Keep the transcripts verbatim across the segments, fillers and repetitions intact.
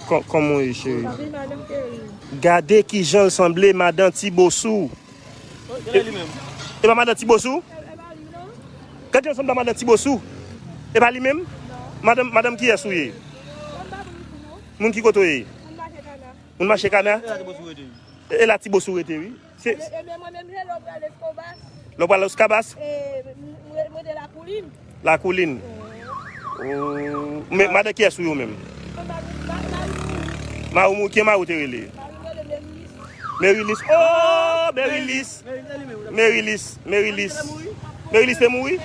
Kò- Kòman w ye, cheri? Sa se madanm Kerry. Gade kijan l sanble madan Ti Bosou. E, e pa madan Ti Bosou? Gade jan l sanble a madan Ti Bosou. E pa li menm? Madanm, madanm kiyès ou ye? Moun ki kote w ye? Moun mache kana. E la Ti Bosou rete, wi. Se, e, e, men mwen menm, se lè w pral Escobas. Lè w pral Escobas? E, m- mwen, mwen te Lakoulin. Lakoulin. Oh. Men madan kiyès ou yo menm? Mwen mari, ma- mari m mouri. Mari w mouri, ki mari w te rele? Mari m rele Merilis. Merilis. Oh, Merilis. Merilis, Merilis. Merilis te mouri?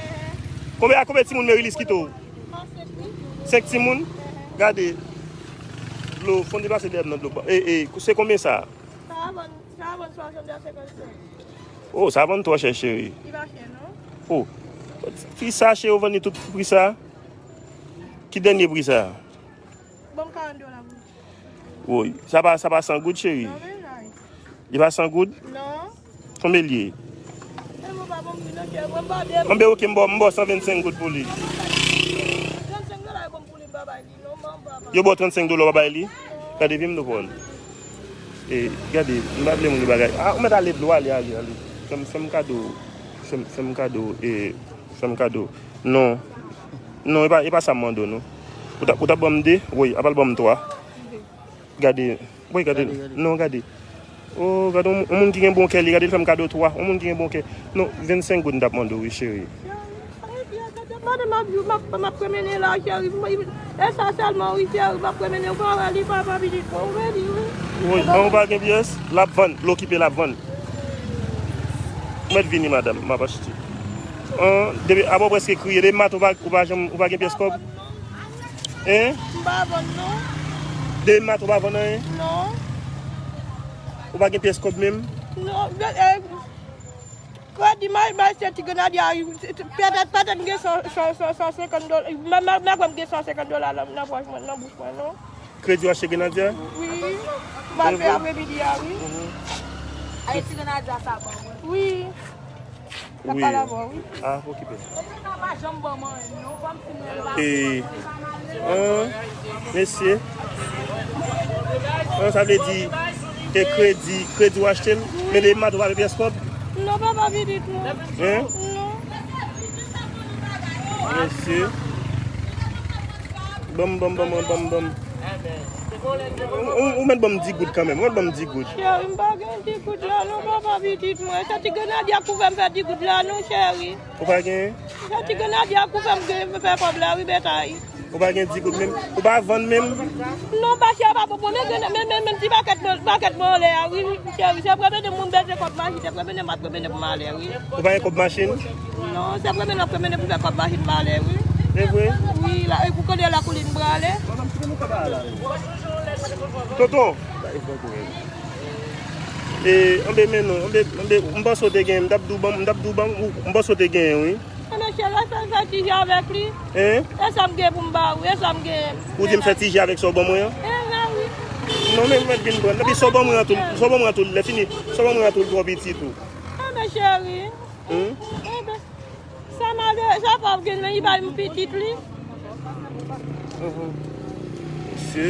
Konbyen, a konbyen timoun Merilis kite w? Senk timoun? Gade. Dlo, fon deplase dèyè m nan dlo. E, e, se konbyen sa? Sa a vann, sa a vann swasannde a senkannsenk. Oh, sa vann twò chè, cheri. Li pa chè, non? Oh, pri sa, cheri, ou vann li tout pri sa? Ki dènye pri sa? Ban m karant dola pou li. Woy, sa pa, sa pa san goud, cheri? Non, men, Li pa san goud? Non. Konbyen l ye? E mwen pa bon pri non, chè, mwen pa de. Anben, oke, m ba w, m ba w san vennsenk goud pou li. Trannsenk dola yo ban m pou li, m pa bay li non, mwen pa bay. Yo ba w trannsenk dola, w pa bay li? Gade, vin m nou pran. E, gade, m pa vle moun yo bagay. Ah, ou mèt ale dlo, ale, ale, ale. Fè m, fè m kado, fè m, fè m kado, e, fè m kado. Non. Non, e pa, e pa sa m mande w, non. Ou t ap, ou t ap ban m de? Woy, apa l ban m twa. Gade. Woy, gade. Gade, gade. Non, gade. Oh, gade, yon, yon moun ki gen bon kè, li, gade, l fè m kado twa. Yon moun ki gen bon kè. Non, vennsenk goud m t ap mande w, wi, cheri. Mande m ap, m ap, m ap pwomennen la, cheri. E sa sèlman, wi, cheri, m ap pwomennen. Ou pa wè li, papa pitit mwen, ou wè li, wi. Woy, an, ou pa gen pyès? L ap vann, l okipe, l ap vann. Ou mèt vini, madanm, m ap achte. An, depi, apa w prèske kriye, depi maten ou pa, ou pa janm, ou pa gen pyès kòb? Hein? M pa vann non. Depi maten ou pa vann anyen? Non. Ou pa gen pyès kòb menm? Non, e, kredi m al bay se ti grenadya, petèt, petèt m gen san, san, san, san senkant dola, m, m, m kwè m gen san senkant dola nan, nan pòch mwen, nan bouch mwen, non. Kredi w achte grenadya? Wi, m al fè apremidi a, wi. Mhm. Aye ti grenadya sa bon, wi. Wi. N ap pale avè w, wi. Ah, okipe. E, an, mesye. An, sa vle di ke kredi, kredi w achte l, men depi maten w pa gen pyès kòb? Non, papa pitit mwen. Hein? Non. Mesye. Banm, banm, banm, banm, banm. Ou, ou, ou mèt banm di goud kanmenm, ou mèt banm di goud. Cheri, m pa gen di goud la non, papa pitit mwen. Se ti grenadya k pou fè m fè di goud la non, cheri. Ou pa gen? Se ti grenadya k pou fè m gen, fè kòb la, wi, bètay. Ou pa gen di goud menm? Ou pa vann menm? Non, pa chè, pa bon, men, men, men, men ti pakèt mwen, pakèt mwen anlè a, wi, cheri. Se premye de moun bèje kòb machin, se premye de m ap premye de pou m ale, wi. Ou pa gen kòb machin? Non, se premye de m ap premye de pou fè kòb machin m ale, wi. E vre? Wi, la, e pou kote la koulin m prale. Tonton. E, anbe men non, anbe, anbe, m panse w te gen, m t ap di w ban m, m t ap di w ban m, ou, m panse w te gen, wi. Anben chè, fè, fè ti je avèk li. Hein? E sa m gen pou m ba ou, e sa m gen. Ou di m fè ti je avèk sa w ban mwen an? E la, wi. Non, men mwen vin pran. Epi sa w ban mwen an tou, sa w ban mwen an tou, lè fini, sa w ban mwen an tou twò piti tou. Anben cheri. Hmm? Anben. Sa malere, sa pa gen nan li bay m pitit li. Mhm. Mesye,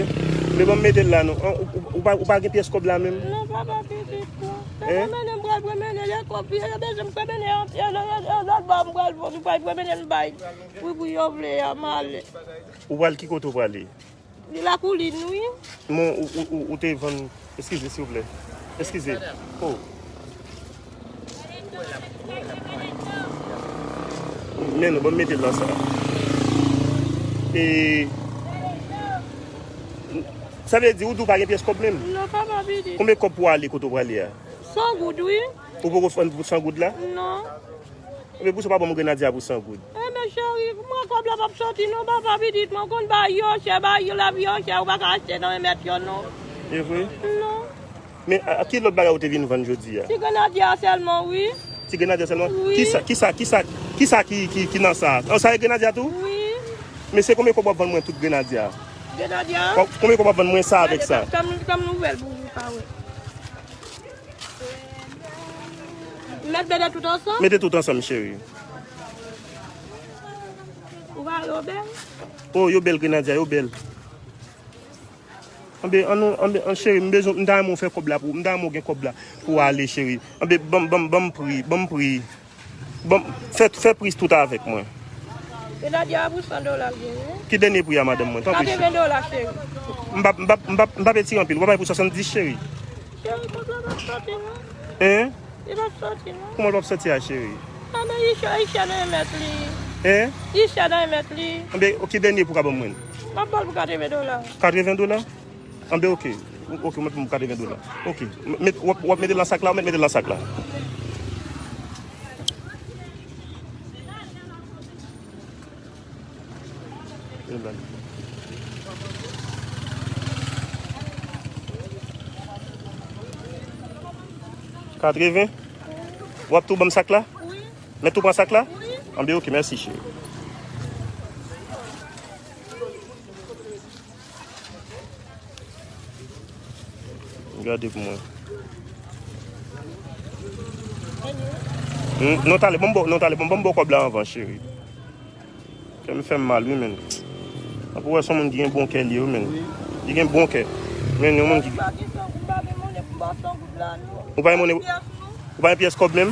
men ban m mete l la non. An, ou, ou, ou pa, ou pa gen pyès kòb la menm? Non, papa pitit mwen. Se Hein? Premye de m pral premye de lè kòb, yo bezwen m premye de yon, yon, yon, yon lòt bò m pral, m pral premye de m bay. Wi, wi, yo vle a, m ale. Ou pral ki kote ou prale? Li lakoulin, wi. Mon, ou, ou, ou, ou te vann. Eskize, silvouplè. Eskize. Oh. Men non, ban m mete l nan sa. E, sa vle di ou di w pa gen pyès kòb menm? Non, papa pitit. Konbyen kòb pou w ale kote w prale a? San goud, wi. Ou poko fè pou san goud la? Non. Ebyen, pou sa w pa ban m grenadya pou san goud? Enben, cheri, mwen kòb la p ap soti non, papa pitit mwen konn bagay yo chè, bagay yo lavi yo chè, ou pa ka achte nan remèt yo non. E vre? Non. Men, a, a ki lòt bagay ou te vin vann jodi a? Ti grenadya sèlman, wi. Ti grenadya sèlman? Wi. Kisa, kisa, kisa, kisa ki, ki, ki nan sa? An, sa e grenadya tou? Wi. Men se konbyen kòb w ap vann mwen tout grenadya? Grenadya? Kon-, konbyen kòb w ap vann mwen sa avèk sa? Gade, fè m, fè m ouvè l pou ou ka wè. Mèt mete tout ansanm? Mete tout ansanm, cheri. Ou pa yo bèl? Oh, yo bèl, grenadya, yo bèl. Anben, an nou, anben, an cheri, m bezwen, m ta renmen w fè kòb la pou, m ta renmen w gen kòb la pou w ale, cheri. Anben, ban m, ban m, ban m pri, ban m pri. Ban m, fè, fè pri tout avèk mwen. Denadia a pou san dola l gen, wi. Ki dènye pri a, madanm mwen? Tanpri, cheri. Katreven dola, cheri. M p ap, m p ap, m p ap, m p ap etire anpil. Ou pa bay pou swasanndis, cheri? Cheri, kòb la p ap soti, non. Hein? Li p ap soti, non. Kòman l p ap soti a, cheri? A, men Isha, Isha nan remèt li. Hein? Isha nan remèt li. Anben, ki dènye pri w ka ban mwen? M ap ba l pou katreven dola. Katreven dola? Anben, oke. Oke, ou mèt pou mwen katreven dola. Oke. Met, w ap, w ap mete l nan sak la, ou mèt mete l nan sak la. Katreven. W ap tou ban m sak la? Wi. Mèt tou pran sak la? Wi. Anben, oke, mèsi, cheri. Gade pou mwen. Hmm, non, talè, ban m ba w, non, talè, ban m, ban m ba w kòb la anvan, cheri. Kè m fè m mal, wi, menn. An pou wè se yon moun ki gen bon kè li ye, wi, menn. Li gen bon kè. Men yon moun ki... Ou pa gen monnen, ou pa gen pyès kòb menm?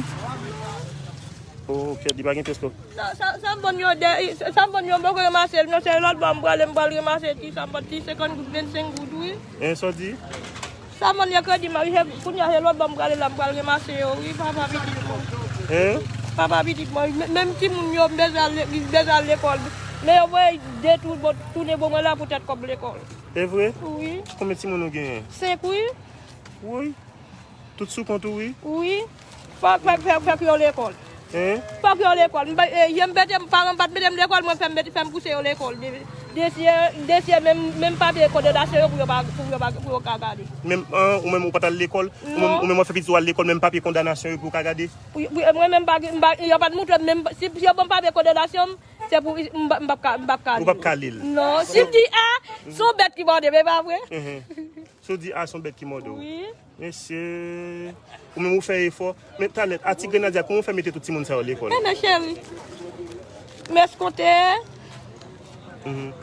Oh, kèt, li pa gen pyès kòb. Sa, sa, sa m vann yo de, sa m vann yo, m poko ranmase l, non, se lòt bò m prale, m pral ranmase ti, sa m vann ti senkant goud, vennsenk goud, wi. Hein, sa w di? Sa m vann yo kredi, m, se, kounye a, se lòt bò m prale la, m pral ranmase yo, wi, papa pitit mwen. Hein? Papa pitit mwen, men, menm timoun yo, m bezwen al le-, m bezwen al lekòl. Men yo voye de tou, bon, tounen bon mwen la poutèt kòb lekòl. E vre? Wi. Konbyen timoun ou genyen? Senk, wi. Woy. Tout sou kont ou, wi? Wi. Fòk, fòk, fòk, fòk yo lekòl. Hein? Fòk yo lekòl. M pa, e, je m pete, paran m pa t mete m lekòl, mwen fè m mete, fè m pouse yo lekòl. De, desye, desye menm, menm papye kondonasyon yo pou yo pa, pou yo pa, pou yo ka gade. Menm, an, ou menm ou pa t al lekòl? Ou menm, non. Ou menm w ap fè pitit ou al lekòl, menm papye kondanasyon yo pou yo ka gade? Wi, wi, mwen menm pa, m pa, yo pa t montre m menm, si, si yo ban m papye kondanasyon m, se pou, m, m p ap ka, m p ap ka li l. Ou p ap ka li l. Non, si m di A, se yon bèt ki mòde, men pa vre. Mhm. Si w di A, se yon bèt ki mòde w. Wi. Mesye, ou menm ou fè efò. Men talè, a ti Grenadya, kòman w fè mete tout timoun sa yo lekòl? Enben, cheri, m eskonte. Mhm.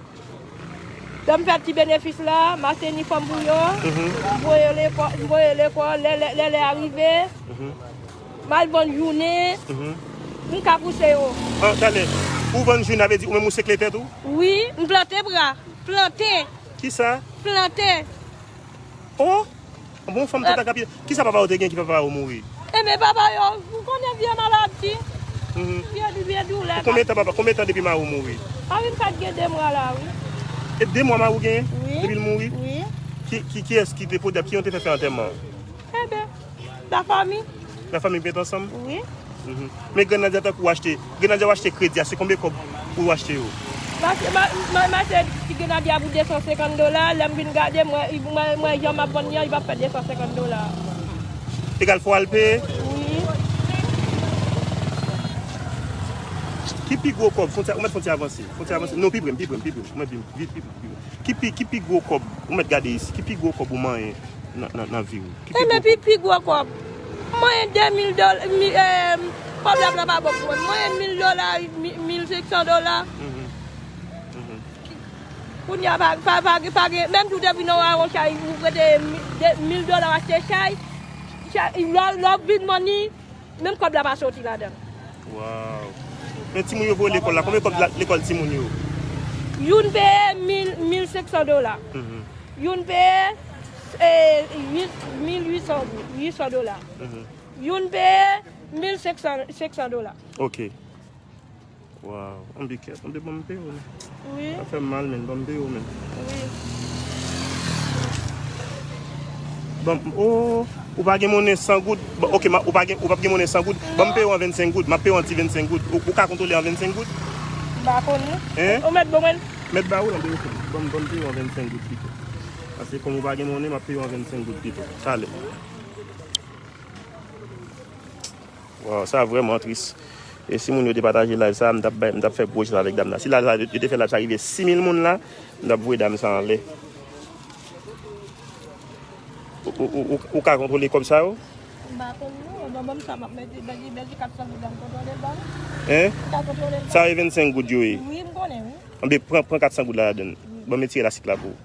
Lè m fè ti benefis la, m achte inifòm pou yo. Mhm. M voye yo lekò-, m voye yo lekòl, lè, lè, lè, lè a rive. Mhm. M al vann jounen. Mhm. M ka pouse yo. An, talè, ou vann jounen, sa vle di ou menm ou sekle tèt ou? Wi, m plante bra. Plante. Kisa? Plante. Oh! Bon, fanm tèt ak apye. Kisa papa w te gen ki fè papa w mouri? Enben, papa yo, ou konnen vye maladi. Mhm. Vye, vye doulè. Konbyen tan papa, konbyen tan depi mari w mouri? Mari m sa t gen de mwa la, wi. E de mwa mari w genyen? Wi. Depi l mouri? Wi. Ki, ki, kiyès ki te pote, ki yon te fè fè antèman? Enben, lafanmi. Lafanmi k met ansanm? Wi. Mhm. Men Grenadya tankou w achte, Grenadya w achte kredi a, se konbyen kòb ou achte yo? M achte, m a, m a, m achte ti Grenadya pou de san senkant dola, lè m vin gade, m wè, m wè, m wè jan m ap vann li an, li p ap fè de san senkant dola. Egal fò w al peye? Wi. Ki pi gwo kòb? Fon ti, ou mèt fon ti avanse. Fon ti avanse. Non, pi pre m, pi pre m, pi pre m. Ou mèt vin vit, pi pre m, pi pre m. Ki pi, ki pi gwo kòb? Ou mèt gade isi. Ki pi gwo kòb ou manyen nan, nan, nan vi w? Ki pi gwo kòb? Enben, pi, pi gwo kòb. Mwen de mil dola, mi, eh, kòb la pran pa bon pou mwen. Mwen mil dola, mi, mil senk san dola. Mhm. Mhm. Kounye a, pa, pa, pa, pa gen, menm si w te vin nan yon chay, ou prete mi, de, mil dola, w achte chay, chay, lè, lè w vin vann li, menm kòb la pa soti ladan l. Waw. Men timoun yo voye lekòl la, konbyen kòb la, lekòl timoun yo? Youn peye mil, mil senk san dola. Mhm. Youn peye, eh, uit, mil uit san, uit san dola. Mhm. Youn peye mil senk san, senk san dola. Ok. Waw, anbe kèt, anbe ban m peye w, non. Wi. Sa fè m mal, menn, ban m peye w, menn. Wi. Ban m, oh, ou pa gen monnen san goud? Bon, ok, ma, ou pa gen, ou p ap gen monnen san goud? Non. Ban m peye w an vennsenk goud, m ap peye w an ti vennsenk goud. Ou, ou ka kontwole an vennsenk goud? M pa konnen. Hein? Ou mèt ban mwen l? Mèt ba ou l, anbe ok. Ban m, ban m peye w an vennsenk goud pito. Paske kòm ou pa gen monnen, m ap peye w an vennsenk goud pito. Talè. Waw, sa vrèman tris. E si moun yo te pataje live sa, m t ap bay, m t ap fè gwo jès avèk dam nan. Si live sa, yo te fè live sa rive sis mil moun la, m t ap voye dam sa anlè. Ou, ou, ou, ou, ou ka kontwole kòb sa yo? M pa konn non, ban, ban m sa, m ap mete, bèl, bèl ti kat san goud la, m kontwole l ba ou. Hein? M ka kontwole l ba ou. Sa e vennsenk goud yo ye? Wi, m konnen, wi. Anbe, pran, pran kat san goud la ladann. Wi. Ban m retire lastik la pou ou.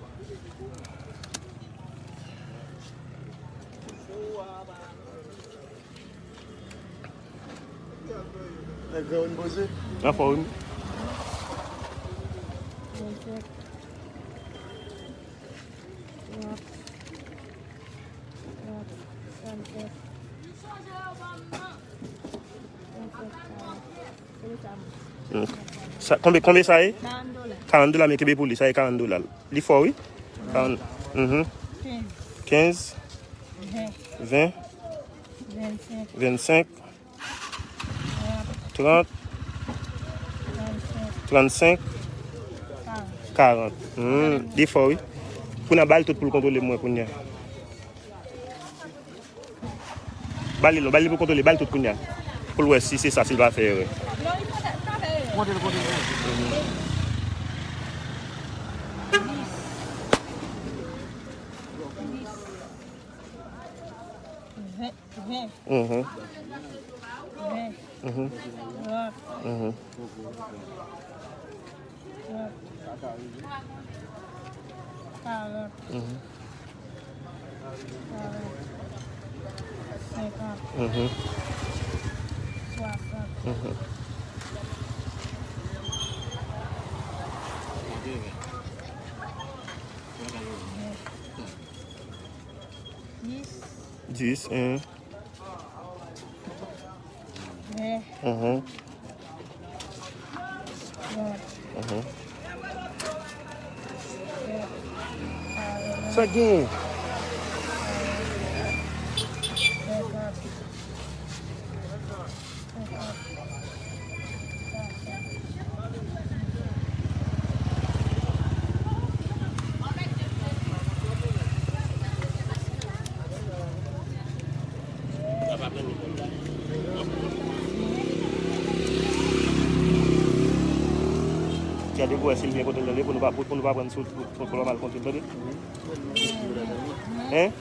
Anfòm. Hmm. Sa, konbyen, konbyen sa ye? Karant dola. Karant dola, men kenbe pou li, sa ye karant dola. Li fò, wi. Karant, mhm. Kenz. Kenz. Ven. Ven. Vennsenk. Vennsenk. Trant. Trannsenk. Karant. Hmm, li fò, wi. Kounye a, ba l tout pou l kontwole mwen kounye a. Ba li non, ba li pou kontwole, ba l tout kounye a. Pou l wè si se sa, si l pa fè erè. Ven. Ven. Mhm. Ven. Mhm. Trant. Mhm. Trant. Karant. Mhm. Karant. Senkant. Mhm. Swasant. Mhm. Dis. Dis, mhm. Ven. Mhm. Trant. Mhm. Sa gen? Senkant. Gade pou wè si l byen konte l tande, pou nou pa, pou, pou nou pa pran sou, pou, pou, pou l pa mal konte l tande. Hein?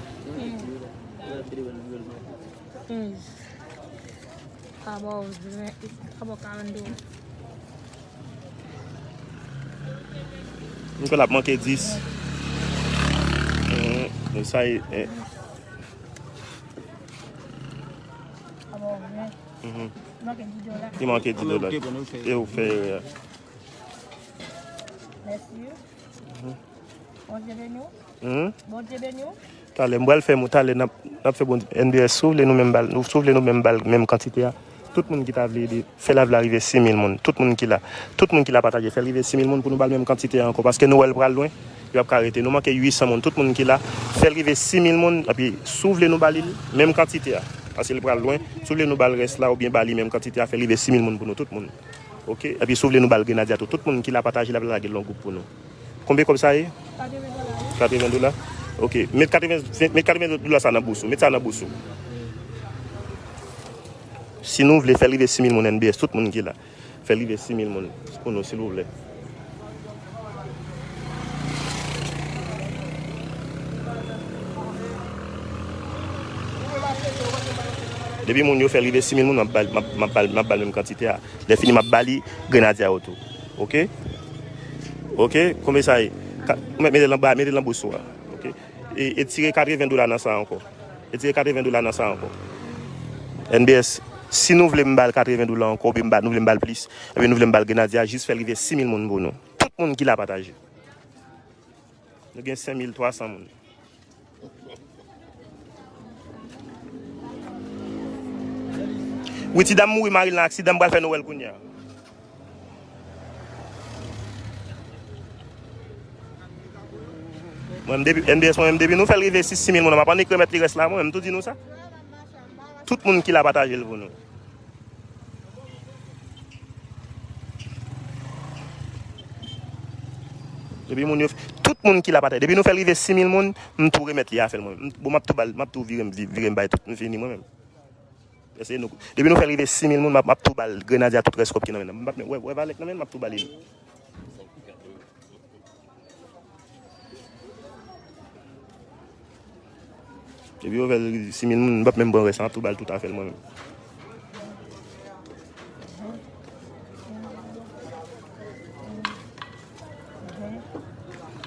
Kenz. Ka ba w ven, ka ba w karannde. M kwè l ap manke dis. Mhm. Sa e, eh. Ka ba w ven. Mhm. Manke dis dola. Li manke dis dola. E ou fè erè a. Mèsi. Mhm. Bondye beni w. Hmm? Bondye beni w. Talè, m pral fè moun, talè n ap, n ap fè bon, N B S, si w vle nou menm ba l, nou, si w vle nou menm ba l menm kantite a. Tout moun ki ta vle ede, fè live la rive sis mil moun. Tout moun ki la. Tout moun ki la pataje, fè l rive sis mil moun pou nou ba l menm kantite a ankò. Paske nou wè l pral lwen, li p ap ka rete. Nou manke uit san moun. Tout moun ki la, fè l rive sis mil moun. Epi, si w vle nou ba li menm kantite a. Paske l pral lwen. Si w vle nou ba l rès la oubyen ba li menm kantite a, fè l rive sis mil moun pou nou, tout moun. Ok? Epi si w vle nou ba l grenadya tou. Tout moun ki la pataje l ap lage l nan gwoup pou nou. Konbyen kòb sa ye? Katreven dola. Katreven dola? Ok. Met katreven, met katreven dola sa nan bous ou. Met sa nan bous ou. Si nou vle fè l rive sis mil moun N B S, tout moun ki la. Fè l rive sis mil moun pou nou, silvouplè. Depi moun yo fè l rive sis mil moun, m ap ba l, m ap, m ap ba l, m ap ba l menm kantite a. Lè fini, m ap ba li grenadya yo tou. Ok? Ok? Konbyen sa ye? Ka-, mete l anba, mete l nan bous ou a. Ok? E, etire katreven dola nan sa ankò. Etire katreven dola nan sa ankò. N B S, si nou vle m ba l katreven dola ankò, oubyen m ba, nou vle m ba l plis, oubyen nou vle m ba l grenadya, jis fè l rive sis mil moun pou nou. Tout moun ki la pataje. Nou gen senk mil twa san moun. Wi, ti dam mouri, mari l nan aksidan, m pral fè nou wè l kounye a. Mwen, depi, N B S, mwen menm, depi nou fè l rive sis, sis mil moun, m ap annik remèt li rès la, mwen menm, m tou di nou sa. Tout moun ki la pataje l pou nou. Depi moun yo, tout moun ki la pataje. Depi nou fè l rive sis mil moun, m tou remèt li afè l mwen. M, bon, m ap tou ba l, m ap tou vire, vire m bay tout, m fini mwen menm. Èske nou, depi nou fè l rive sis mil moun, m ap, m ap tou ba l grenadya tout rès kòb ki nan men l. M p ap, wè, wè valè k nan men l, m ap tou ba li l. Depi yo fè l sis mil moun, m p ap menm pran rès la, m ap tou ba l tout afè l mwen menm.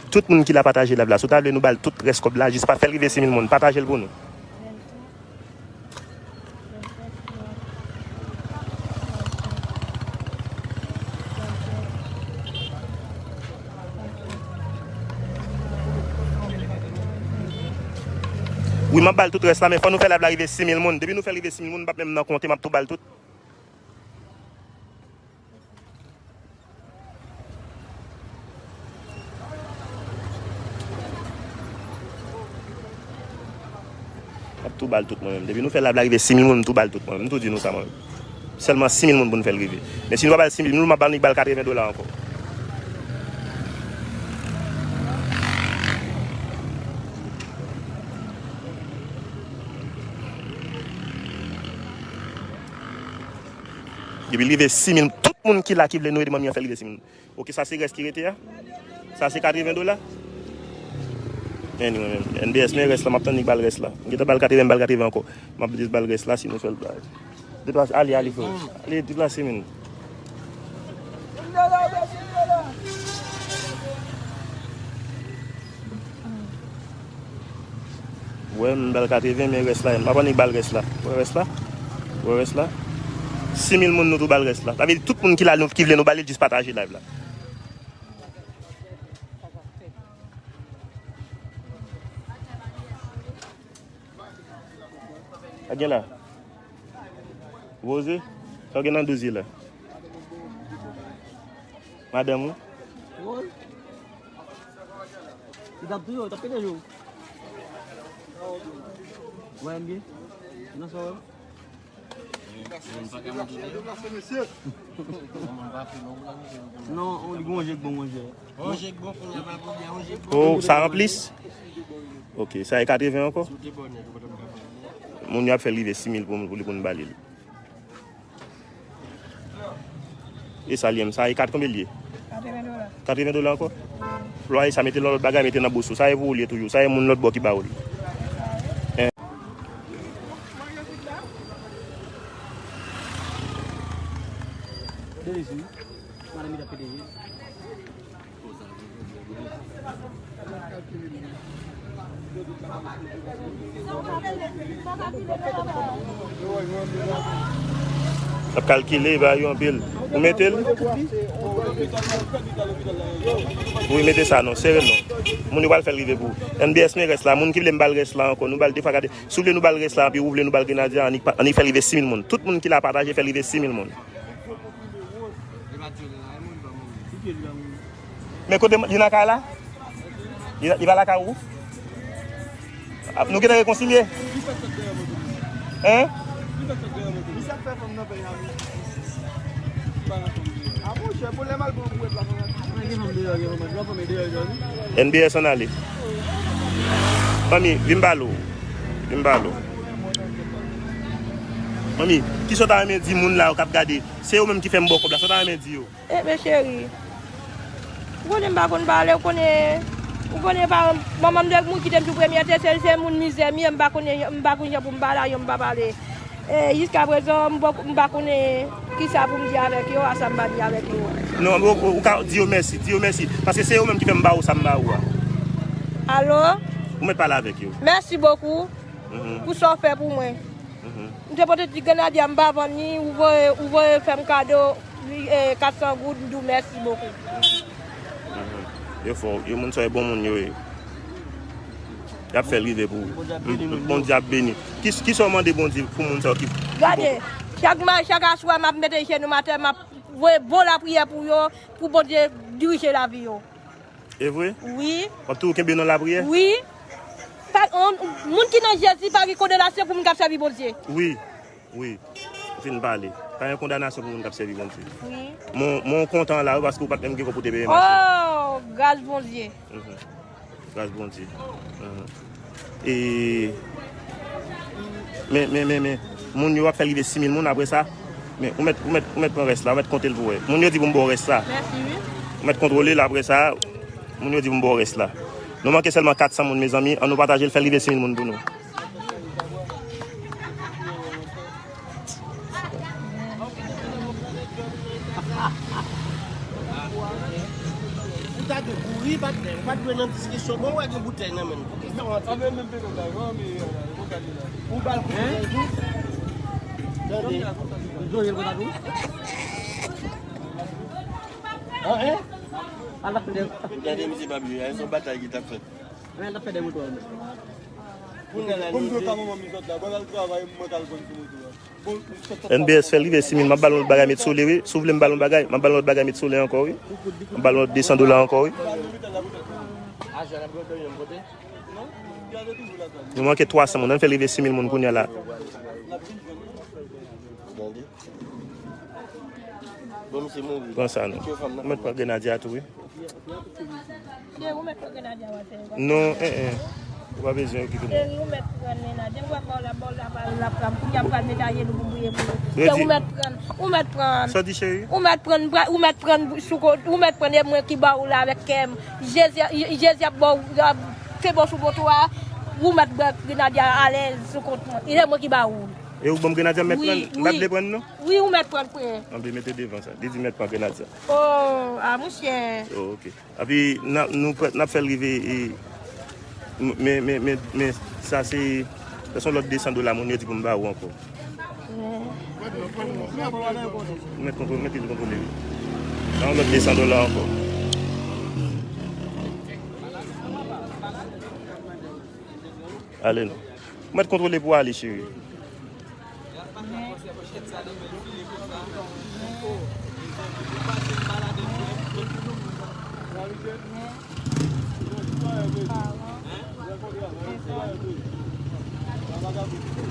Tout moun ki la pataje live la, si w ta vle nou ba l tout rès kòb la, jis pa fè l rive sis mil moun, pataje l pou nou. Wi, m ap ba l tout rès la, men fò nou fè live la rive sis mil moun. Depi nou fè l rive sis mil moun, m p ap menm nan konte, m ap tou ba l tout. M ap tou ba l tout mwen menm. Depi nou fè live la rive sis mil moun, m tou ba l tout mwen menm. M tou di nou sa mwen menm. Sèlman sis mil moun pou n fè l rive. Men si nou pa ba l sis mil moun, m ap annik ba l katreven dola ankò. Depi l rive sis mil, tout moun ki la ki vle nou ede manmi an fè l rive sis mil. Ok, sa se rès ki rete a? Sa se katreven dola? Anyway, men, N B S, men rès la, m ap tann li ba l rès la. M gentan ba l katreven, m ba l katreven ankò. M ap jis ba l rès la, si nou fè l bay. Deplase, ale, ale, frè. Ale, deplase, men. Wè, m ba l katreven, men rès la, m ap annik ba l rès la. Wè rès la? Wè rès la? Sis mil moun nou tou ba l rès la. Sa vle di tout moun ki la, nou, ki vle nou ba li, jis pataje live la. Sa gen la? Woze? Sa w gen nan dozye la? Madanm ou? Woy. Li t ap touye w, t ap pete je w. Wè, N B A? Nan sa w wè? Non, li gon je k bon, monchè. Oh, sa ranplis? Ok, sa e katreven ankò? Moun yo ap fè l rive sis mil pou, pou li pou n ba li l. E sa li menm, sa e kat konbyen l ye? Katreven dola. Katreven dola ankò? Lwaye sa mete nan lòt bagay, mete nan bous ou. Sa e pou ou l ye toujou. Sa e moun lòt bò ki ba ou l. P D G. Madanm li t ap P D G. L ap kalkile, ba yo anpil. Ou mete l? Wi, mete sa non, sere l non. Moun yo pral fè l rive pou ou. N B S men rès la, moun ki vle m ba l rès la ankò, nou ba l de fwa gade. Si w vle nou ba l rès la, anpi ou vle nou ba l grenadya, annik pa, annik fè l rive sis mil moun. Tout moun ki la pataje, fè l rive sis mil moun. Men kote li nan kay la? Li, li pa lakay ou? Ap, nou gentan rekonsilye? Hein? N B S ann ale. Manmi, vin m pale w. Vin m pale w. Manmi, kisa w ta renmen di moun la yo k ap gade? Se yo menm ki fè m ba w kòb la. Sa w ta renmen di yo? Enben cheri, ou konnen m pa konn pale, ou konnen, ou konnen pa, manman m te mouri kite m tou premye, se, se, se moun mizè m ye, m pa konnen, m pa konn jan pou m pale a yo, m pa pale. E jiskaprezan, m pa, m pa konnen kisa pou m di avèk yo, a sa m va di avèk yo. Non, ou, ou, ou ka di yo mèsi, di yo mèsi. Paske se yo menm ki fè m ba ou sa m ba ou a. Alo? Ou mèt pale avèk yo. Mèsi bokou pou sa w fè pou mwen. M te pote ti grenadya, m pa vann li, ou voye, ou voye fè m kado, e, kat san goud, m di w mèsi bokou. Yo fò, yo moun sa yo bon moun yo ye. Y ap fè l rive pou ou. Bondye ap beni. Ki, kisa w mande Bondye pou moun sa yo ki, ki bon? Gade, chak ma, chak aswè m ap mete jenou m atè, m ap voye bon lapriyè pou yo, pou Bondye dirije lavi yo. E vre? Wi. W ap toujou kenbe nan lapriyè? Wi. Pa, on, moun ki nan Jezi pa gen kondanasyon pou moun k ap sèvi Bondye. Wi. Wi. Ou fin pale. Pa gen kondanasyon pou moun k ap sèvi Bondye. Wi. Mwen, mwen kontan la wi, paske ou pa t menm gen kòb pou te peye mache. Oh, gras Bondye. Mhm. Gras Bondye. Mhm. E, men, men, men, men, moun yo ap fè rive sis mil moun apre sa. Men, ou mèt, ou mèt, ou mèt pran rès la, ou mèt konte l pou wè. Moun yo di pou m ba w rès la. Mèsi, wi. Ou mèt kontwole l apre sa. Moun yo di pou m ba w rès la. Nou manke sèlman kat san moun, mezanmi. Ann nou pataje l, fè l rive sis mil moun pou nou. Ou ta dwe kouri, patnè. Ou pa t dwe nan diskisyon. Bon, ou wè gen boutèy nan men l. Poukisa w antre? Ou ba l kout boutèy tou? Tande. An, en? Gade misye pa bliye, se yon batay ki t ap fèt. Men, l ap fè de moto. Kòm se ka manman m sot la, ban l al travay, mwen k al vann sou moto a. N B S fè l rive sis mil, m ap ba l yon lòt bagay met sou li, wi. Si w vle m ba l yon bagay, m ap ba l yon lòt bagay met sou li ankò, wi. M ap ba l yon lòt de san dola ankò, wi. Nou manke twa san moun, ann fè l rive sis mil moun kounye a la. Pran sa non. Ou mèt pran grenadya tou, wi. Cheri, ou mèt pran grenadya w al fè yo. Non, en, en. Ou pa bezwen okipe m. Cheri, ou mèt pran grenadya. M wè ba w la, ba w la, ba w la, ba w la. Kounye a m pral met ajenou pou m priye pou ou. Cheri, ou mèt pran, ou mèt pran. Sa w di, cheri? Ou mèt pran, ou mèt pran sou ko-, ou mèt pran e mwen ki ba w la avèk kè m. Jezi, Jezi ap ba w, ap kenbe w sou moto a. Ou mèt pran grenadya alèz sou kont mwen. E mwen ki ba ou. E ou ban m grenadya m mèt pran? M pa t vle pran l, non. Wi, ou mèt pran l, frè. Anben, mete devan sa. Li di mèt pran grenadya. Oh, a, monchè. Oh, ok. Epi, n ap, nou prè, n ap fè l rive, e, men, men, men, men, sa se, sa se yon lòt de san dola moun yo di pou m ba ou ankò. Mèt kontwole, mèt li kontwole, wi. Sa yon lòt de san dola ankò. Ale non. Ou mèt kontwole pou ale, cheri.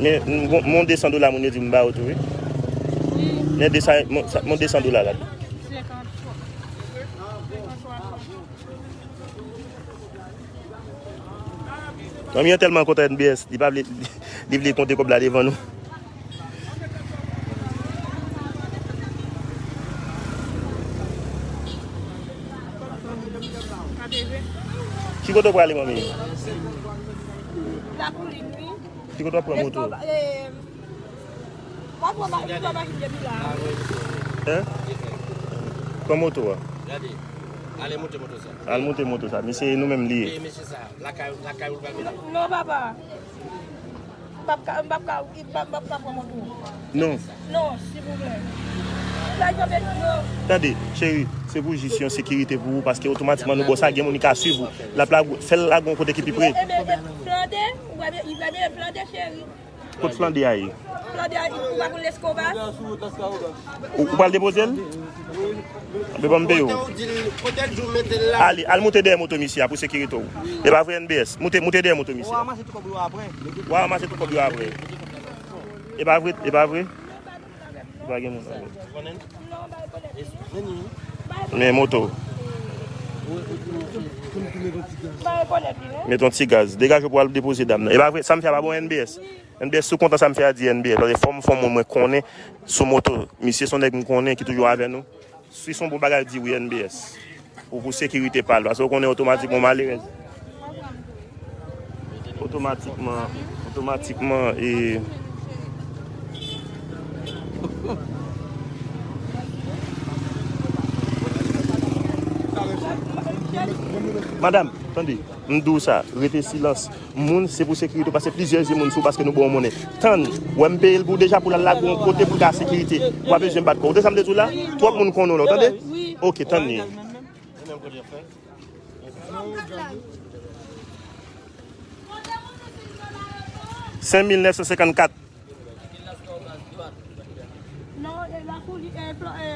Men, m gon, m gon de san dola moun yo di m ba yo tou, wi. Men de san, mon, sa, mon de san dola la. Manmi an tèlman kontan N B S, li pa vle, li vle konte kòb la devan nou. Ki kote w prale, manmi? Lakoulin, wi. Ki kote w ap pran moto? Hein? Pran moto a. Gade. Ale monte moto sa. Al monte moto sa. Mesye, e nou menm li ye. Lakay, lakay ou l pral mete. Non, papa. M p ap ka, m p ap ka, m p ap, m p ap ka pran moto. Non. Non, silvouplè. Tande, cheri, se pou jis yon sekirite pou ou, paske otomatikman nou bò sa, gen moun ki ka swiv ou. L ap la, fè l lage yon kote ki pi pre. Ebyen, ebyen, plante, ou pa byen, ou pa byen plante, cheri. Kot Flande a ye? Flande a, ou pa konn Lescovas? Ou, ou pral depoze l? Anben, ban m peye w. Ale, al moute dèyè moto misye a pou sekirite w. E pa vre, N B S? Moute, moute dèyè moto misye a. W a ranmase tout kòb yo apre. W a ranmase tout kòb yo apre. E pa vre, e pa vre? Pa gen moun avè. Men moto. Met yon ti gaz. Degaje w pou al depoze dam nan. E pa vre, sa m fè a pa bon, N B S? N B S, si w kontan sa m fè a, di N B S. Paske fò m fè yon moun mwen konnen sou moto. Misye se yon nèg m konnen ki toujou avè nou. Si se yon bon bagay, di wi, N B S. Pou, pou sekirite pa l. Paske w konnen otomatikman malerèz. Otomatikman, otomatikman, e, Madanm, tande, m di w sa, rete silans. Moun, se pou sekirite w, pase plizyè zye moun sou w paske nou ba w monnen. Tann, w wè m peye l pou w deja pou l al lage w yon kote pou l ka sekirite. Ou pa bezwen bat kò w. Ou tande sa m te di w la? Twòp moun konnen w la, w tande? Ok, tann li. Senk mil nèf san senkannkat.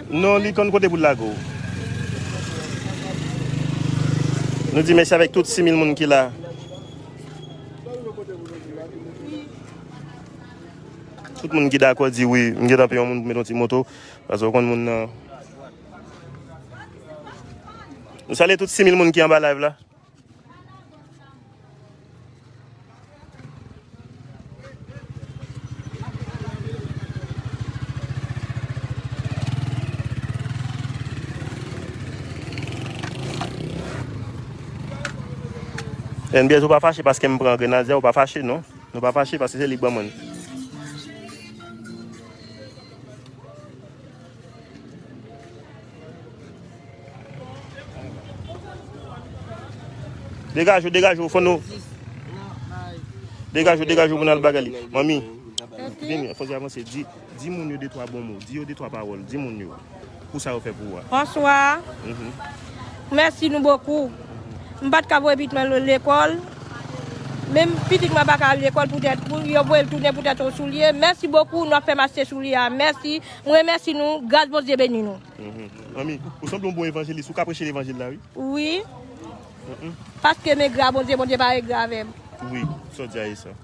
Non, li konn kote pou l lage w. Nou di mèsi avèk tout sis mil moun ki la. Tout moun ki dakò di wi, m gentan peye yon moun pou met yon ti moto. Paske w konn moun nan. Nou salye tout sis mil moun ki anba live la. N B S, ou pa fache paske m pran grenadya, ou pa fache, non. Nou pa fache paske se li k ban mwen. Degaje w, degaje w, fò nou. Degaje w, degaje w pou n al bagay li. Manmi, vini, fò n avanse. Di, di moun yo de twa bon mo. Di yo de twa pawòl. Di moun yo. Pou sa yo fè pou ou a. Bonswa. Mhm. Mèsi nou bokou. M pa t ka voye pitit mwen lekòl. Menm pitit mwen pa ka al lekòl poutèt, pou yo voye l tounen poutèt yon soulye. Mèsi bokou, nou ap fè m achte soulye a. Mèsi. Mwen remèsi nou. Gras Bondye beni nou. Mhm. Manmi, ou sanble yon bon evanjelis. Ou ka preche levanjil la, wi. Wi. Mhm. Paske m engra Bondye, Bondye pa engra avè m. Wi, sa w di a e sa.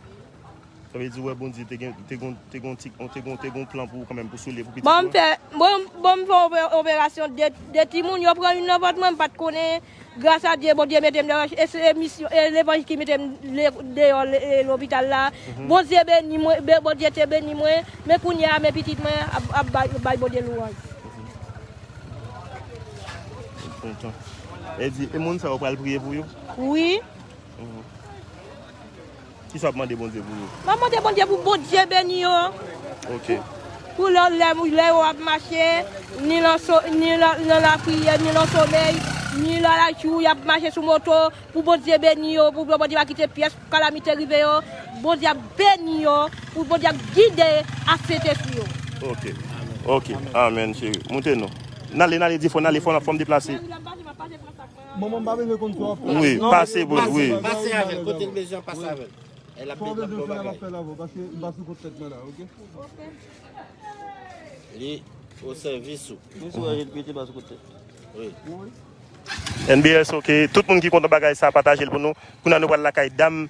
Sa vle di, wè, Bondye te gen, te gon, te gon ti, te gon, te gon plan pou ou kanmenm, pou soulye, pou pitit ou. Bon, m fè, bon, bon, m fè opè-, operasyon de, de timoun, yo pran youn nan vant mwen, m pa t konnen. Gras a Dye, Bondye mete m nan, e se misyon, e levanjil ki mete m le-, deyò le-, e lopital la. Mhm. Bondye beni mwen, be-, Bondye te beni mwen, men kounye a, men pitit mwen ap, ap bay, bay Bondye lwanj. M kontan. E di, e moun sa yo pral priye pou yo? Wi. Mhm. Kisa w ap mande Bondye pou yo? M ap mande Bondye pou Bondye beni yo. Ok. Pou lè, lè, lè yo ap mache, ni nan so-, ni nan, nan lapriyè, ni nan somèy, ni nan lajou, y ap mache sou moto, pou Bondye beni yo, pou Bondye pa kite pyès kalamite rive yo, Bondye ap beni yo, pou Bondye ap gide ak Sentespri yo. Ok. Ok. Amèn, cheri. Moute non. N ale, n ale, di fò n ale, fò n, fò m deplase. Manman, m pa bezwen konn sa w ap fè. Wi, pase, bro, wi. Pase avè l, kote l bezwen pase avè l. E l ap, sa w bezwen fè, l ap fè l avè w, paske m pa sou kont tèt mwen la, ok? Li o sèvis ou. Mwen sou wè, mete pa sou kont tèt. Wi. N B S, ok. Tout moun ki kontan bagay sa, pataje l pou nou. Kounye a nou pral lakay dam